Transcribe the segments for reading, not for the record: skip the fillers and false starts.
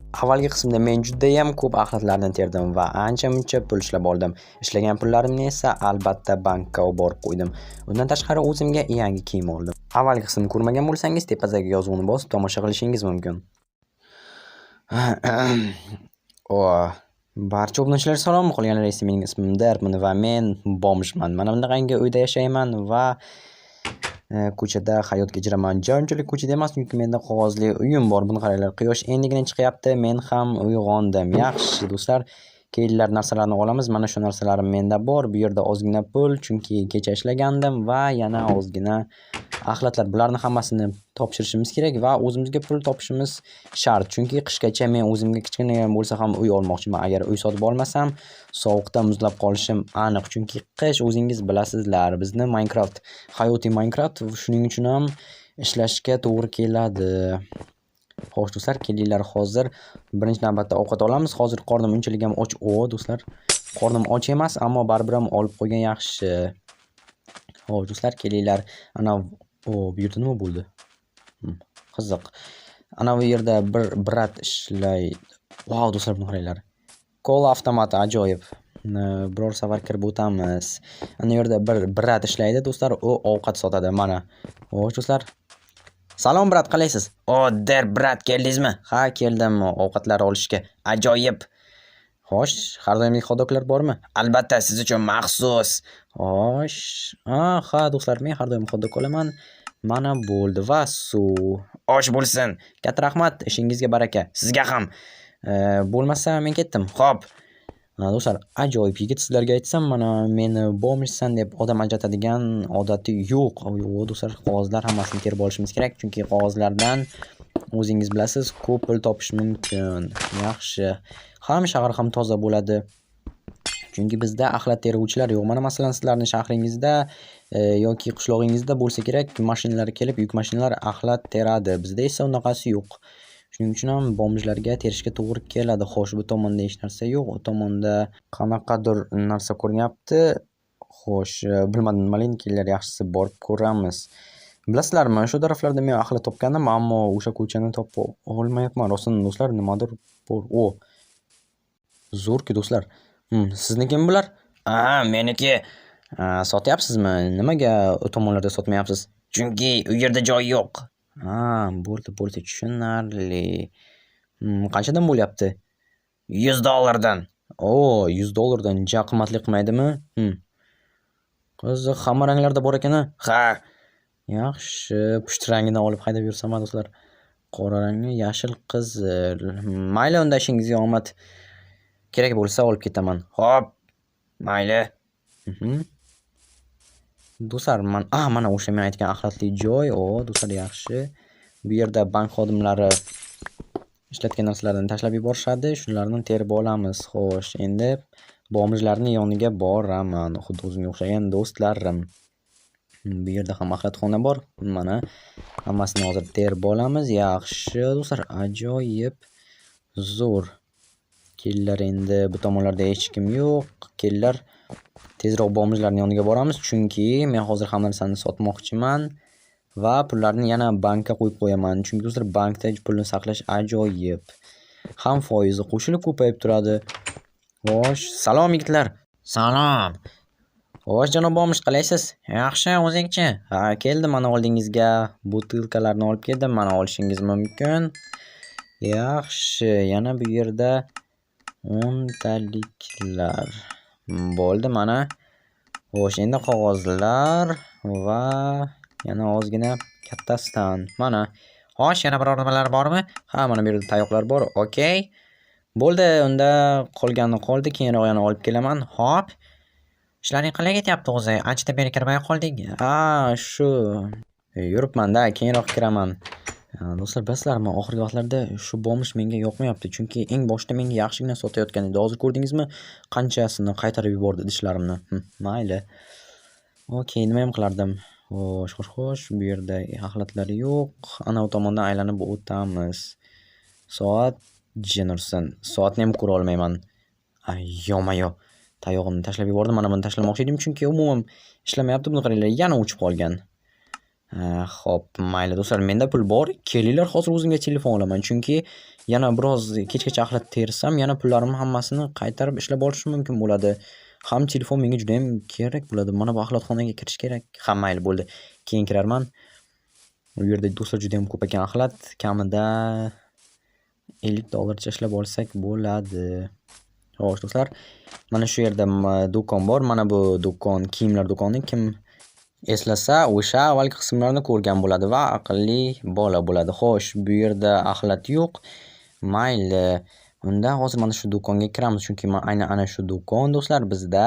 Avvalgi qismda men judayam ko'p axlatlarni terdim va ancha-muncha pul ishlab oldim. Ishlagan pullarimni esa albatta bankka olib borib qo'ydim. Undan tashqari o'zimga yangi kiyim oldim. Avvalgi qismni ko'rmagan bo'lsangiz, tepadagi yozuvni bosib tomosha qilishingiz mumkin. O, barcha obunachilarga salom. Qolganlar esa mening ismim Derman va men bomjman. Mana bunaqangi uyda yashayman va ko'chada hayot kechiraman. Unchalik ko'chada emas, chunki menda qog'ozli uyim bor. Buni qaranglar, quyosh endigina chiqyapti, men ham uyg'ondim. Yaxshi do'stlar, kelinglar narsalarni olamiz. Mana shu narsalarim menda bor. Bu yerda ozgina pul, chunki kecha ishlagandim va yana ozgina axlatlar. Bularni hammasini topshirishimiz kerak va o'zimizga pul topishimiz shart. Chunki qishgacha men o'zimga kichkina bo'lsa ham uy olmoqchiman. Agar uy sotib olmasam, sovuqda muzlab qolishim aniq. Chunki qish, o'zingiz bilasizlar, bizni Minecraft, hayotiy Minecraft, shuning uchun ham ishlashga to'g'ri keladi. Xo'sh do'stlar, kelinglar hozir birinchi navbatda ovqat olamiz. Hozir qornim unchalik ham och. O do'stlar, qornim och emas, ammo baribir ham olib qo'ygan yaxshi. Xo'sh do'stlar, kelinglar. Ana, o, bu yerda nima bo'ldi? Qiziq. Ana bu yerda bir брат ishlaydi. Vau, do'stlar, buni qaranglar. Kola avtomati ajoyib. Biror safar kirib o'tamiz. Ana yerda bir брат ishlaydi do'stlar, u ovqat sotadi mana. Xo'sh do'stlar. Salom брат, qalaysiz? O, Der брат, keldingizmi? Ha, keldim ovqatlar olishga. Ajoyib. Xo'sh, har doimgi xot-doglar bormi? Albatta, siz uchun maxsus. Xo'sh, ha do'stlar, men har doim xot-dog olaman. Mana bo'ldi va suv. Osh bo'lsin. Katta rahmat, ishingizga baraka. Sizga ham. Bo'lmasa men ketdim. Xo'p. Do'stlar, ajoyib yigit, sizlarga aytsam, mana meni bomjsan deb odam ajratadigan odati yo'q. Yo'q do'stlar, qog'ozlar hammasini terib olishimiz kerak, chunki qog'ozlardan o'zingiz bilasiz, ko'p pul topish mumkin. Yaxshi. Ham shahar ham toza bo'ladi. Chunki bizda axlat teruvchilar yo'q. Mana masalan, sizlarni shahringizda yoki qishlog'ingizda bo'lsa kerak, mashinalar kelib, yuk mashinalar axlat teradi. Bizda esa unaqasi yo'q. Shuning uchun ham bomjlarga terishga to'g'ri keladi. Xo'sh, bu tomonda hech narsa yo'q. U tomonda qanaqadir narsa ko'rinyapti. Xo'sh, bilmadim nimaligini, kelinglar yaxshisi borib ko'ramiz. Bilasizlarmi, shu taraflarda men axlat topgandim, ammo o'sha ko'chani topa olmayapman. Rostdan do'stlar, nimadir bor. O! Zo'r-ku do'stlar. Siznikimi bular? Ha, meniki. Sotyapsizmi? Nimaga u tomonlarda sotmayapsiz? Chunki u yerda joy yo'q. Ha, bo'ldi, bo'ldi, tushunarli. Qanchadan bo'lyapti? 100 dollardan. O, 100 dollardan ja qimmatli qilmaydimi? Qiziq, hamma ranglarda bor ekan-a? Ha. Yaxshi, pushti rangini olib haydab yursam do'stlar. Qora rangli, yashil, qizil. Mayli, unda ishingizga omad. Kerak bo'lsa olib ketaman. Xo'p. Mayli. Do'stlar, man mana o'sha men aytgan axlatli joy. O, do'stlar, yaxshi. Bu yerda bank xodimlari ishlatgan narsalarni tashlab yuborishadi. Shularni terib olamiz. Xo'sh, endi bomjlarning yoniga boraman. Xuddi o'zimga o'xshagan do'stlarim. Bu yerda ham axlatxona bor. Mana hammasini hozir terib olamiz. Yaxshi do'stlar, ajoyib zo'r. Kelinglar endi bu tomonlarda hech kim yo'q. Kelinglar tezroq bomjlarning yoniga boramiz, chunki men hozir hamma narsani sotmoqchiman va pullarni yana bankka qo'yib qo'yaman. Chunki do'stlar, bankda pulni saqlash ajoyib. Ham foizi qo'shilib ko'payib turadi. Xo'sh, salom yigitlar. Salom. Xo'sh, janob bomj, qalaysiz? Yaxshi, o'zingchi? Ha, keldim, mana oldingizga butilkalarni olib keldim. Mana olishingiz mumkin. Yaxshi, yana bu yerda o'ntaliklar. Bo'ldi, mana. Xo'sh, endi qog'ozlar va yana ozgina kattasidan. Mana. Xo'sh, yana biror nimalar bormi? Ha, mana bu yerda tayoqlar bor. Okey. Bo'ldi, unda qolgani qoldi. Keyinroq yana olib kelaman. Xo'p. Ishlaring qalay ketyapti o'zi? Anchadan beri kirmay qolding. Ha, shu yuribman-da, keyinroq kiraman. Do'stlar, bilasizlarmi, oxirgi vaqtlarda shu bomj menga yoqmayapti. Chunki eng boshida menga yaxshigina sotayotgan edi. Hozir ko'rdingizmi, qanchasini qaytarib yubordi idishlarimni. Mayli. Okey, nima ham qilardim? Xo'sh, xo'sh, xo'sh, bu yerda axlatlar yo'q. Ana u tomondan aylanib o'tamiz. Soat jin ursin. Soatni ham ko'ra olmayman. Ay, ё-моё. Tayog'imni tashlab yubordim. Mana buni tashlamoqchi edim, chunki umuman ishlamayapti. Buni qaranglar, yana o'chib qolgan. Xo'p, mayli do'stlar, menda pul bor. Kelinglar, hozir o'zimga telefon olaman, chunki yana biroz kechgacha axlat tersam, yana pullarimni hammasini qaytarib ishlab olishim mumkin bo'ladi. Ham telefon menga judayam kerak bo'ladi. Mana bu axlatxonaga kirish kerak. Ha, mayli bo'ldi. Keyin kirarman. U yerda do'stlar judayam ko'p ekan axlat. Kamida 50 dollarcha ishlab olsak bo'ladi. Xo'sh do'stlar, mana shu yerda do'kon bor. Mana bu do'kon kiyimlar do'koni. Kim eslasa, o'sha avvalgi qismlarni ko'rgan bo'ladi va aqlli bola bo'ladi. Xo'sh, bu yerda axlat yo'q. Mayli. Unda hozir mana shu do'konga kiramiz, chunki aynan ana shu do'kon do'stlar bizda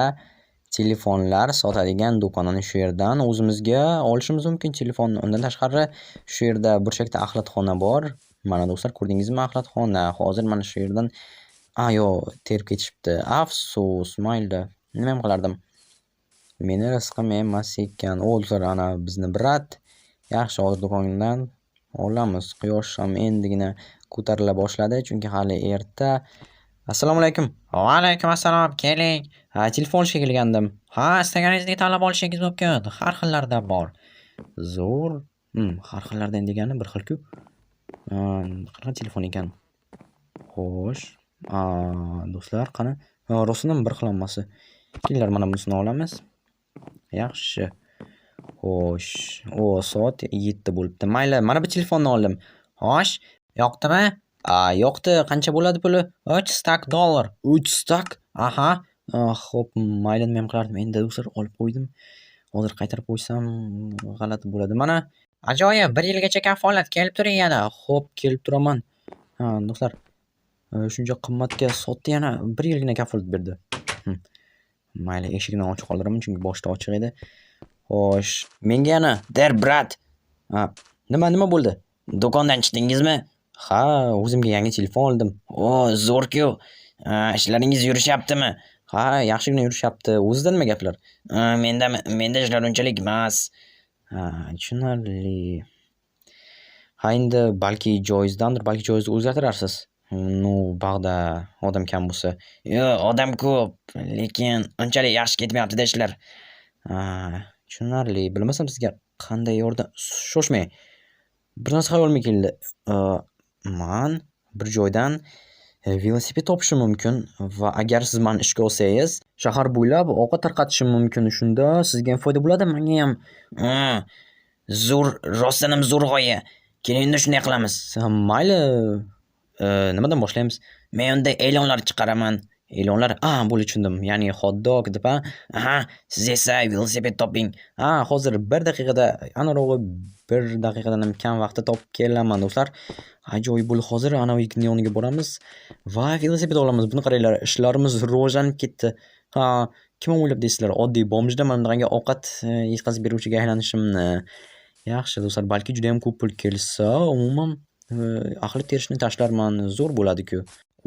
telefonlar sotadigan do'kon. Ana shu yerdan o'zimizga olishimiz mumkin telefonni. Undan tashqari shu yerda burchakda axlatxona bor. Mana do'stlar, ko'rdingizmi axlatxona. Hozir mana shu yerdan yo'q, terib ketishibdi. Afsus, mayli. Nima ham qilardim? Meni rizqim emas ekan. O do'stlar, ana bizni brat. Yaxshi, hozir do'kondan olamiz. Quyosh ham endigina ko'tarila boshladi, chunki hali erta. Assalomu alaykum. Va alaykum assalom, keling. Ha, telefon olishga kelgandim. Ha, istaganingizni tanlab olishingiz mumkin. Har xillaridan bor. Zo'r. Har xillaridan degani bir xil-ku. Qanaqa telefon ekan? Xo'sh. Do'stlar, qani? Rostdan ham bir xil hammasi. Kelinglar, mana bunisini olamiz. Yaxshi. Xo'sh. O, soat 7 bo'libdi. Mayli, mana bu telefonni oldim. Xo'sh, yoqdimi? Yoqdi. Qancha bo'ladi puli? 3 stak dollar. 3 stak? Aha. Xo'p, mayli, nima ham qilardim? Endi do'stlar olib qo'ydim. Hozir qaytarib qo'ysam g'alati bo'ladi. Mana ajoyib, 1 yilgacha kafolat. Kelib turing yana. Xo'p, kelib turaman. Ha, do'stlar, shuncha qimmatga sotdi, yana 1 yilgina kafolat berdi. Mayli, eshikni ochiq qoldiraman, chunki boshida ochiq edi. Xo'sh, menga yana der brat. Ha, nima bo'ldi? Do'kondan chiqdingizmi? Ha, o'zimga yangi telefon oldim. O, zo'r-ku. Ishlaringiz yurishyaptimi? Ha, yaxshigina yurishyapti. O'zida nima gaplar? Mendami? Menda ishlar unchalik emas. Ha, tushunarli. Ha, endi balki joyizdandir, balki joyingizni o'zgartirarsiz. Ну, bag'da odam kam bo'lsa. Yo'q, odam ko'p, lekin unchalik yaxshi ketmayapti-da ishlar. Ha, tushunarli. Bilmasam sizga qanday yordam. Shoshmang. Bir narsa xayolimga keldi. Man bir joydan velosiped topishim mumkin va agar siz mani ishga olsangiz, shahar bo'ylab ovqat tarqatishim mumkin. Shunda sizga ham foyda bo'ladi, menga ham. Zo'r, rostdan ham zo'r g'oya. Keling, unda shunday qilamiz. Mayli, nimadan boshlaymiz? Men unda e'lonlar chiqaraman. E'lonlar? A, bo'ldi, tushundim. Ya'ni hot-dog deb a? Aha, siz esa velosiped toping. Ha, hozir 1 daqiqada, aniqrog'i 1 daqiqadan ham kam vaqtda topib kelaman do'stlar. Ajoyib bo'ldi. Hozir ana yigitning yoniga boramiz va velosiped olamiz. Buni qaranglar, ishlarimiz rivojlanib ketdi. Ha, kim o'ylab deysizlar, oddiy bomjdan mana bunaqangi ovqat yetkazib beruvchiga aylanishimni. Yaxshi do'stlar, balki juda ham ko'p pul kelsa, umuman axlat terishni tashlarman. Zo'r bo'ladi-ku.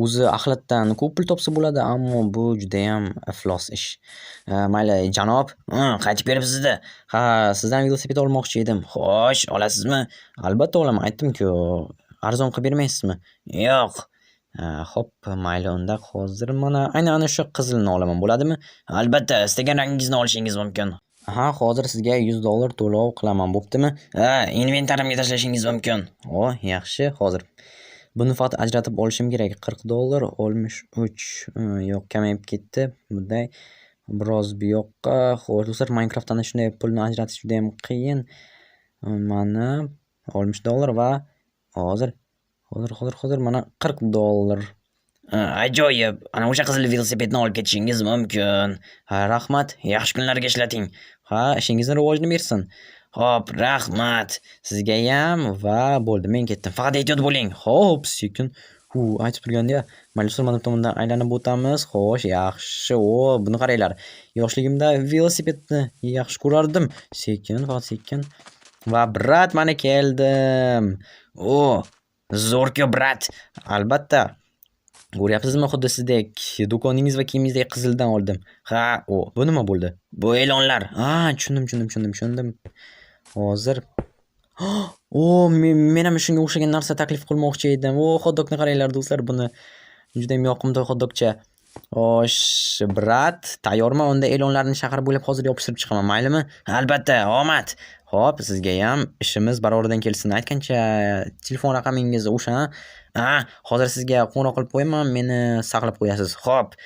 O'zi axlatdan ko'p pul topsa bo'ladi, ammo bu judayam iflos ish. Mayli, janob, qaytib kelibsiz-da. Ha, sizdan velosiped olmoqchi edim. Xo'sh, olasizmi? Albatta olaman, aytdim-ku. Arzon qilib bermaysizmi? Yo'q. Xo'p, mayli unda hozir mana aynan ana shu qizilni olaman, bo'ladimi? Albatta, istagan rangingizni olishingiz mumkin. Ha, hozir sizga 100 dollar to'lov qilaman, bo'ptimi? Ha, inventarimga tashlashingiz mumkin. O, yaxshi, hozir. Buni faqat ajratib olishim kerak. 40 dollar 63. Yo'q, kamayib ketdi. Bunday biroz bu yoqqa. Xo'sh, do'stlar, Minecraftdan shunday pulni ajratish juda ham qiyin. Mana 60 dollar va hozir hozir hozir hozir mana 40 dollar. Ajoyib. Ana o'sha qizil velosipedni olib ketishingiz mumkin. Ha, rahmat. Yaxshi kunlarga ishlating. Ha, ishingizni rivojini bersin. Xo'p, rahmat. Sizgayam va bo'ldi, men ketdim. Faqat ehtiyot bo'ling. Xo'p, sekin. Hu, aytib turganda, mayli do'stlar, mana bu tomondan aylanib o'tamiz. Xo'sh, yaxshi. O, buni qaranglar. Yoshligimda velosipedni yaxshi ko'rardim. Sekin, faqat sekin. Va brat, mana keldim. O, zo'r-ku, brat. Albatta. Ko'ryapsizmi, xuddi sizdek do'koningiz va kiyimingizdek qizildan oldim. Ha, o, bu nima bo'ldi? Bu e'lonlar. Ha, tushundim, tushundim, tushundim, tushundim. Hozir o, men ham shunga o'xshagan narsa taklif qilmoqchi edim. O, hot-dogni qaranglar do'stlar, buni judayam yoqimtoy hot-dogcha. Xo'sh, brat, tayyormi? Unda e'lonlarni shahar bo'ylab hozir yopishtirib chiqaman, maylimi? Albatta, omad. Xo'p, sizgayam ishimiz baroridan kelsin. Aytgancha, telefon raqamingiz o'sha. A, hozir sizga qo'ng'iroq qilib qo'yaman, meni saqlab qo'yasiz. Xo'p.